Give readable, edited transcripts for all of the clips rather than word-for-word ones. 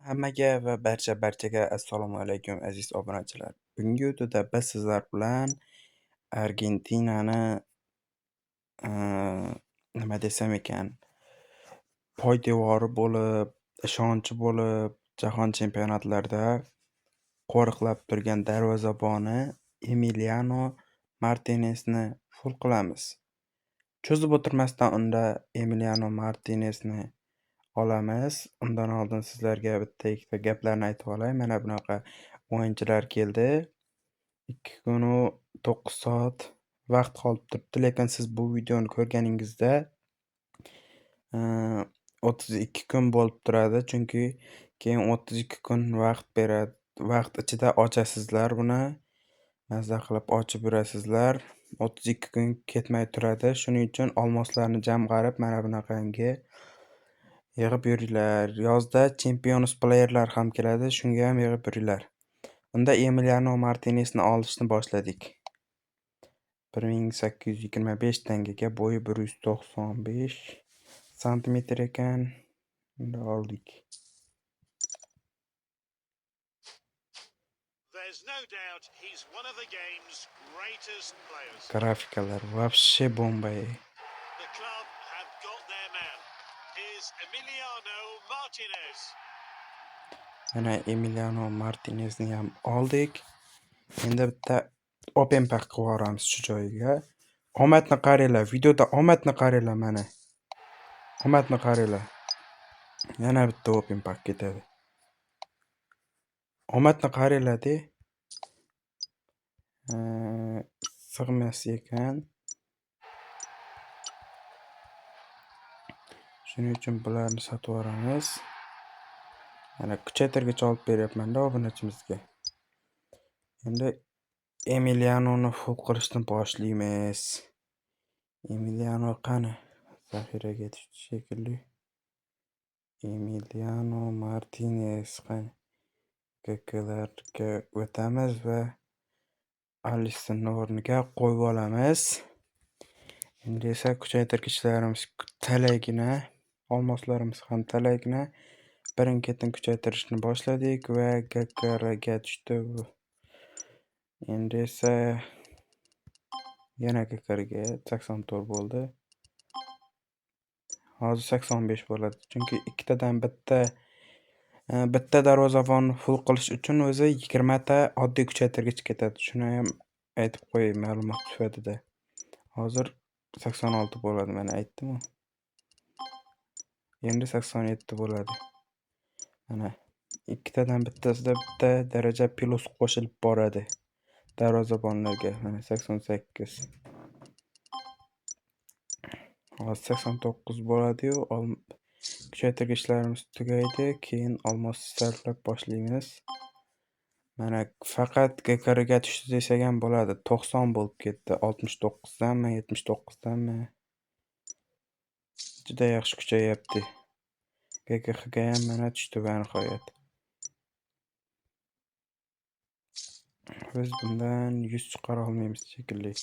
Hammaga va barcha-barchaga assalomu alaykum aziz obunachilar. Bugungi videoda biz sizlar bilan Argentinani nima desam ekan, poydevori bo'lib, ishonchi bo'lib, jahon chempionatlarida qo'riqlab turgan darvozaboni Emiliano Martinesni full qilamiz. Cho'zib o'tirmasdan unda Emiliano Martinesni olamiz. Undan oldin sizlarga bitta-ikkita gaplarni aytib olay. Mana bunaqa o'yinchilar keldi. 2 kunu 9 soat vaqt qolib turibdi, lekin siz bu videoni ko'rganingizda 32 kun bo'lib turadi, chunki keyin 32 kun vaqt beradi. Vaqt ichida ochasizlar buni. Mazza qilib ochib yurasizlar. 32 kun ketmay turadi. Shuning uchun olmoslarni jamg'arib mana bunaqangi yig'ib yuringlar. Yozda Champions Playerlar ham keladi, shunga ham yig'ib yuringlar. Unda Emiliano Martinesni olishni boshladik. 1825 tangaga, bo'yi 195 santimetr ekan. Unda oldik. Grafikalar вообще bomba. Mana Emiliano Martinesni ham oldik. Endi bitta open pack qilib yuboramiz shu joyiga. Omadni qaranglar, videoda omadni qaranglar mana. Omadni qaranglar. Yana bitta open pack ketadi. Omadni qaranglar-de. Sig'mas ekan. Shuning uchun bularni sotib yuboramiz. Mana kuchaytirgich olib beryapman-da obunachimizga. Endi Emilianoni full qilishni boshlaymiz. Emiliano qani? Zaxiraga tushdi shekilli. Emiliano Martinez qani? GKlarga o'tamiz va Alissonni o'rniga qo'yib olamiz. Endi esa kuchaytirgichlarimiz talaygina, olmoslarimiz ham talaygina. Birin-ketin kuchaytirishni boshladik va GKRga tushdi bu. Endi esa yana GKRga 84 bo'ldi. Hozir 85 bo'ladi. Chunki ikkitadan bitta darvozabonni full qilish uchun o'zi 20 ta oddiy kuchaytirgich ketadi. Shuni ham aytib qo'yay ma'lumot sifatida. Hozir 86 bo'ladi, mana aytdim-ku. Endi 87 bo'ladi. Mana ikkitadan bittasida bitta daraja plus qo'shilib boradi darvozabonlarga. Mana 88. Hozir 89 bo'ladi-yu, kuchaytirgichlarimiz tugaydi, keyin olmos sarflab boshlaymiz. Mana faqat GKRga tushdi desak ham bo'ladi. 90 bo'lib ketdi. 69 danmi, 79 danmi? Juda yaxshi kuchayyapti. GKHga ham mana tushdi va nihoyat. Biz bundan 100 chiqara olmaymiz shekilli.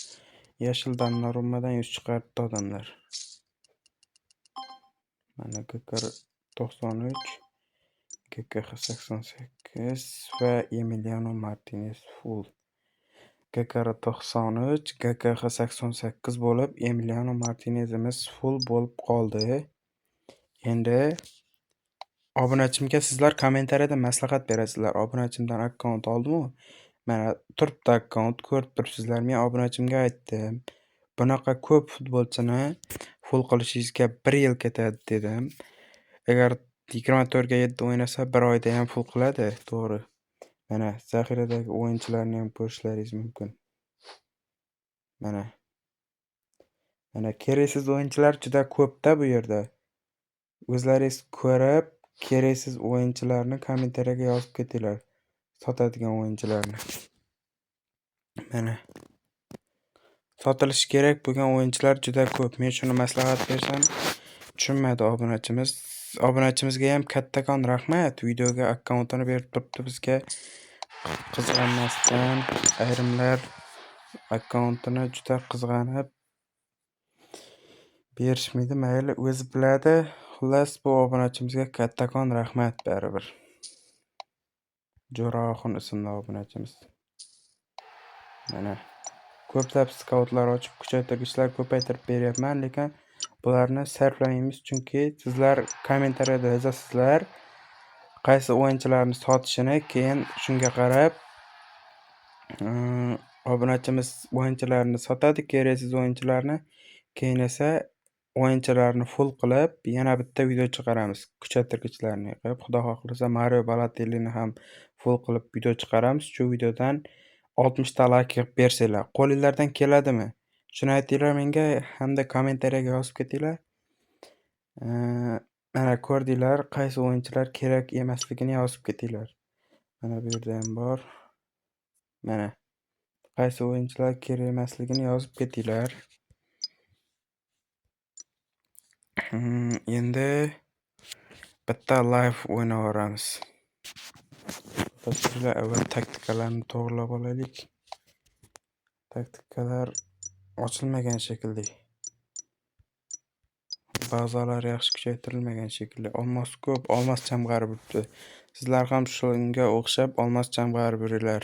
Yashil Donnarummadan 100 chiqaribdi odamlar. Mana GKR 93, GKH 88 va Emiliano Martinez full. GKR 93, GKH 88 bo'lib, Emiliano Martinezimiz full bo'lib qoldi. Endi obunachimga sizlar kommentariyada maslahat berasizlar. Obunachimdan akkaunt oldim-u. Mana turibdi akkaunt, ko'rib turibsizlar. Men obunachimga aytdim. Bunaqa ko'p futbolchini full qilishingizga 1 yil ketadi dedim. Agar 24 ga 7 o'ynasa, 1 oyda ham full qiladi, to'g'ri. Mana zaxiradagi o'yinchilarni ham ko'rishlaringiz mumkin. Mana. Mana keraksiz o'yinchilar juda ko'p-da bu yerda. O'zlaringiz ko'rib, keraksiz o'yinchilarni kommentariyaga yozib ketinglar. Sotadigan o'yinchilarni. Mana. Sotilishi kerak bo'lgan o'yinchilar juda ko'p. Men shuni maslahat bersam, tushunmadi obunachimiz. Obunachimizga ham kattakon rahmat. Videoga akkauntini berib turibdi bizga. Qizg'anmasdan ayrimlar akkauntini juda qizg'anib berishmaydi. Mayli, o'zi biladi. Xullas, bu obunachimizga kattakon rahmat baribir. Jo'raxon ismli obunachimiz. Mana ko'plab skautlar ochib, kuchaytirgichlar ko'paytirib beryapman, lekin bularni sarflamaymiz, chunki sizlar kommentariyada yozasizlar qaysi o'yinchilarni sotishini, keyin shunga qarab obunachimiz o'yinchilarni sotadi, keraksiz o'yinchilarni, keyin esa o'yinchilarni full qilib yana bitta video chiqaramiz, kuchaytirgichlarni qilib. Xudo xohlasa Mario Balotelli'ni ham full qilib video chiqaramiz. Shu videodan 60 ta like yig'ib bersanglar, qo'linglardan keladimi? Shuni aytinglar menga hamda kommentariyaga yozib ketinglar. Mana ko'rdinglar, qaysi o'yinchilar kerak emasligini yozib ketinglar. Mana bu yerda ham bor. Mana qaysi o'yinchilar kerak emasligini yozib ketinglar. Endi bitta live o'ynab yuboramiz. Avval taktikalarni to'g'rilab olaylik. Taktikalar ochilmagan shekilli. Bazalar yaxshi kuchaytirilmagan shekilli. Olmos ko'p, olmos jamg'arib yuribdi. Sizlar ham shunga o'xshab olmos jamg'arib yuringlar.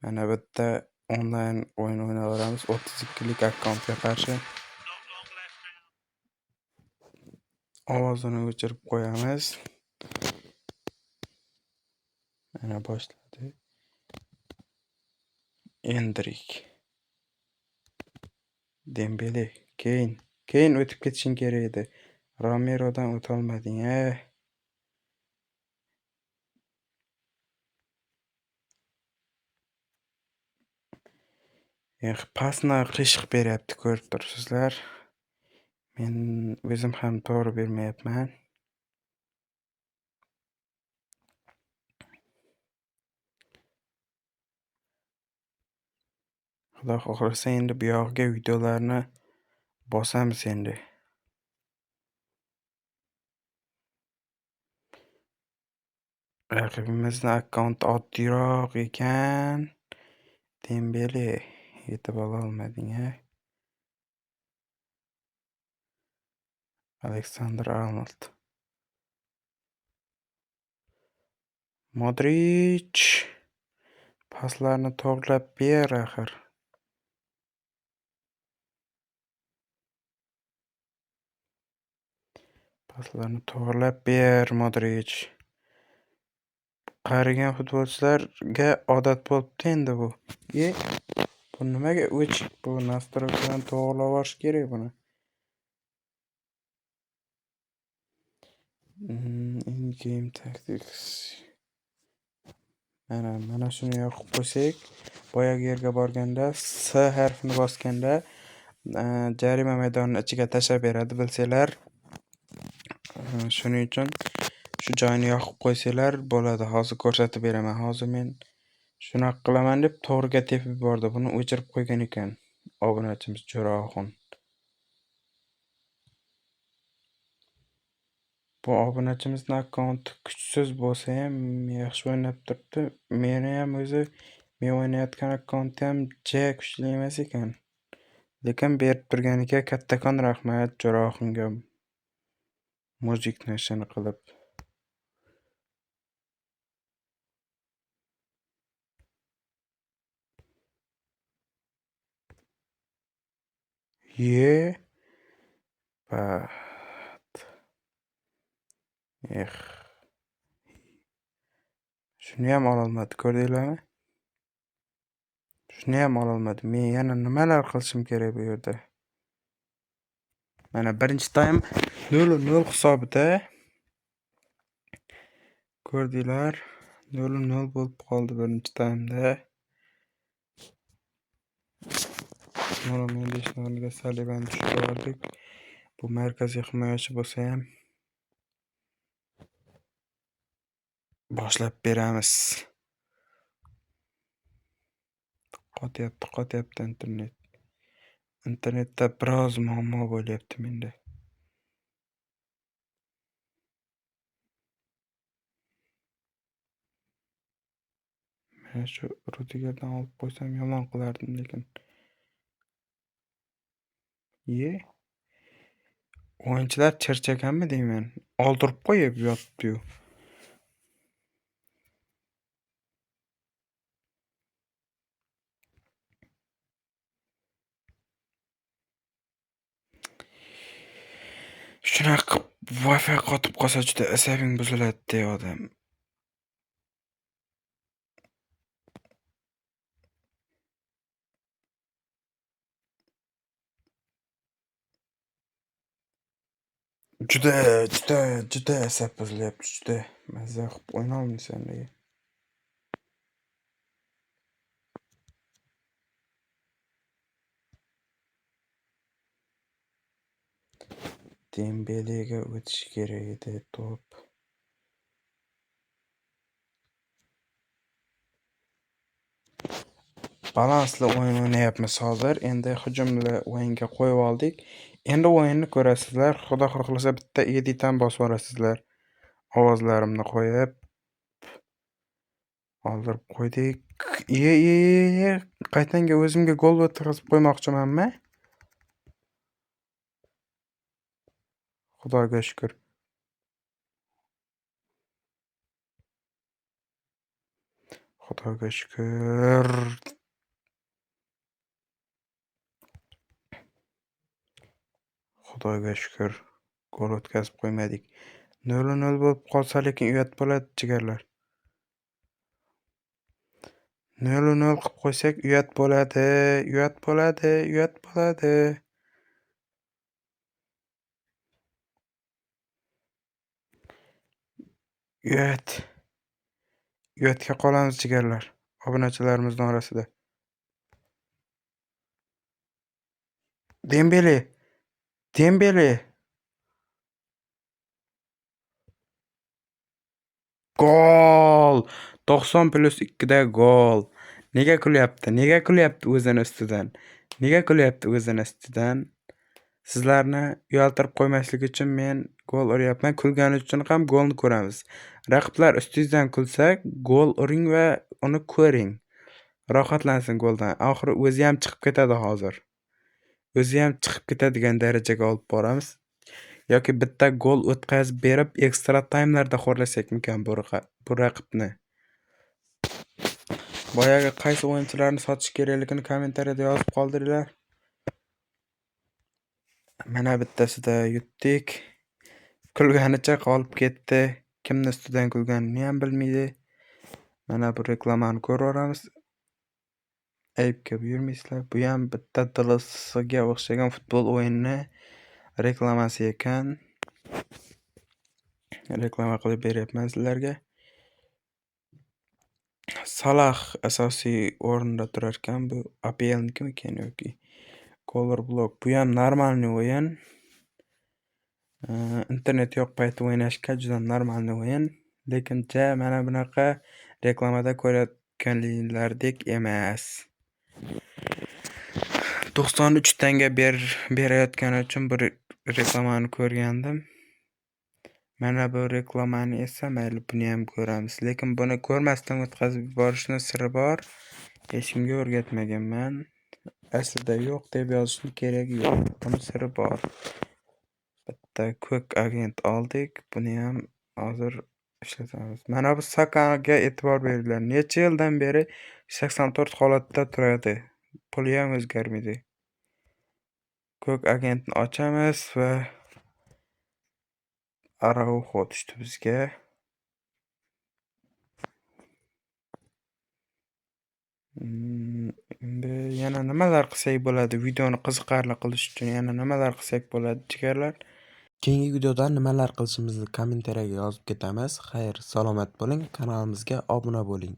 Mana bitta onlayn o'yin o'ynab 32lik akkauntga qarshi. Ovozini o'chirib qo'yamiz. Mana boshladi. Endrik. Dembele. Keyin o'tib ketishing kerak edi. Romerodan o'ta olmading, a? Pasni qiyshiq beryapti, ko'rib turibsizlar. Men o'zim ham to'g'ri bermayapman. Xudo xohlasa endi bu yog'iga videolarni bosamiz endi. Raqibimizni akkaunti oddiyroq ekan. Dembele yetib ola olmading, a? Alexander Arnold. Modric paslarni to'g'rilab ber axir. Paslarni to'g'rilab ber Modric. Qarigan futbolchilarga odat bo'libdi endi bu. Bu nimaga o'chik? Bu nastroykadan to'g'rilab olish kerak buni. In-game tactics. Mana shuni yoqib qo'ysak, boyagi yerga borganda S harfini bosganda jarima maydonining ichiga tashlab beradi, bilsanglar. Shuning uchun shu joyini yoqib qo'ysanglar bo'ladi. Hozir ko'rsatib beraman. Hozir men shunaqa qilaman deb to'g'riga tepib yubordi. Buni o'chirib qo'ygan ekan obunachimiz Jo'raxon. Bu obunachimizning akkaunti kuchsiz bo'lsa ham yaxshi o'ynab turibdi. Meni ham o'zi men o'ynayotgan akkaunti ham ja kuchli emas ekan. Lekin berib turganiga kattakon rahmat Jo'raxonga. Mujikni ishini qilib. Ye. Bat. Eh. Shuni ham ololmadi, ko'rdinglarmi? Shuni ham ololmadi. Men yana nimalar qilishim kerak bu yerda? Mana birinchi taym 0-0 hisobida ko'rdinglar, 0-0 bo'lib qoldi birinchi taymda. Nuno Mendesning o'rniga Salibani tushirib yubordik. Bu markaziy himoyachi bo'lsa ham boshlab beramiz. Qotyapti internet. Internetda biroz muammo bo'lyapti menda. Mana shu Rudigerdan olib qo'ysam yomon qilardim, lekin. Ye. O'yinchilar charchaganmi deyman. Oldirib qo'yib yotibdi-yu. Shunaqa qilib Wi-Fi qotib qolsa juda asabing buziladi-da odam. Juda, juda, juda asab buzilyapti, juda. Mazza qilib o'ynolmaysan nega. Dembele'ga o'tish kerak edi to'p. Balansli o'yin o'ynayapmiz hozir. Endi hujumli o'yinga qo'yib oldik. Endi o'yinni ko'rasizlar. Xudo xohlasa bitta edit ham bosib yuborasizlar. Ovozlarimni qo'yib oldirib qo'ydik. Ye. Qaytanga o'zimga gol o'tkazib qo'ymoqchimanmi? Xudoga shukr. Xudoga shukr. Xudoga shukr. Gol o'tkazib qo'ymadik. 0-0 bo'lib qolsa lekin uyat bo'ladi, jigarlar. 0-0 qilib qo'ysak uyat bo'ladi, uyat bo'ladi, uyat bo'ladi. Uyat. Uyatga qolamiz jigarlar, obunachilarimizning orasida. Dembele. Dembele. Gol! 90+2 da gol. Nega kulyapti? Nega kulyapti o'zini ustidan? Nega kulyapti o'zini ustidan? Sizlarni uyaltirib qo'ymaslik uchun men gol uryapman. Kulgani uchun ham golni ko'ramiz. Raqiblar ustingizdan kulsa, gol uring va uni ko'ring. Rohatlansin goldan. Oxiri o'zi ham chiqib ketadi hozir. O'zi ham chiqib ketadigan darajaga olib boramiz. Yoki bitta gol o'tkazib berib, ekstra taymlarda xo'rlasakmikan bu raqibni. Boyagi qaysi o'yinchilarni sotish kerakligini kommentariyada yozib qoldiringlar. Mana bittasida yutdik. Kulganicha qolib ketdi. Kimni ustidan kulganini ham bilmaydi. Mana bu reklamani ko'raveramiz. Aybga buyurmaysizlar. Bu ham bitta DLSga o'xshagan futbol o'yinini reklamasi ekan. Reklama qilib beryapman sizlarga. Salah asosiy o'rinda turar ekan. Bu APLnikimikan yoki Color Block. Bu ham normalniy o'yin. Internet yo'q payti o'ynashga juda normalniy o'yin. Lekin ja mana bunaqa reklamada ko'rayotganlardek emas. 93 tanga berayotgani uchun bir reklamani ko'rgandim. Mana bu reklamani esa mayli buni ham ko'ramiz. Lekin buni ko'rmasdan o'tkazib yuborishni siri bor. Hech kimga o'rgatmaganman. Aslida yo'q deb yozishning keragi yo'q. Buni siri bor. Bitta ko'k agent oldik. Buni ham hozir ishlatamiz. Mana bu Sakaga e'tibor beringlar. Necha yildan beri 84 holatda turadi. Puli ham o'zgarmaydi. Ko'k agentni ochamiz va Araujo tushdi bizga. Endi yana nimalar qilsak bo'ladi? Videoni qiziqarli qilish uchun yana nimalar qilsak bo'ladi, jigarlar? Keyingi videoda nimalar qilishimizni kommentariyaga yozib ketamiz. Xayr, salomat bo'ling, kanalimizga obuna bo'ling.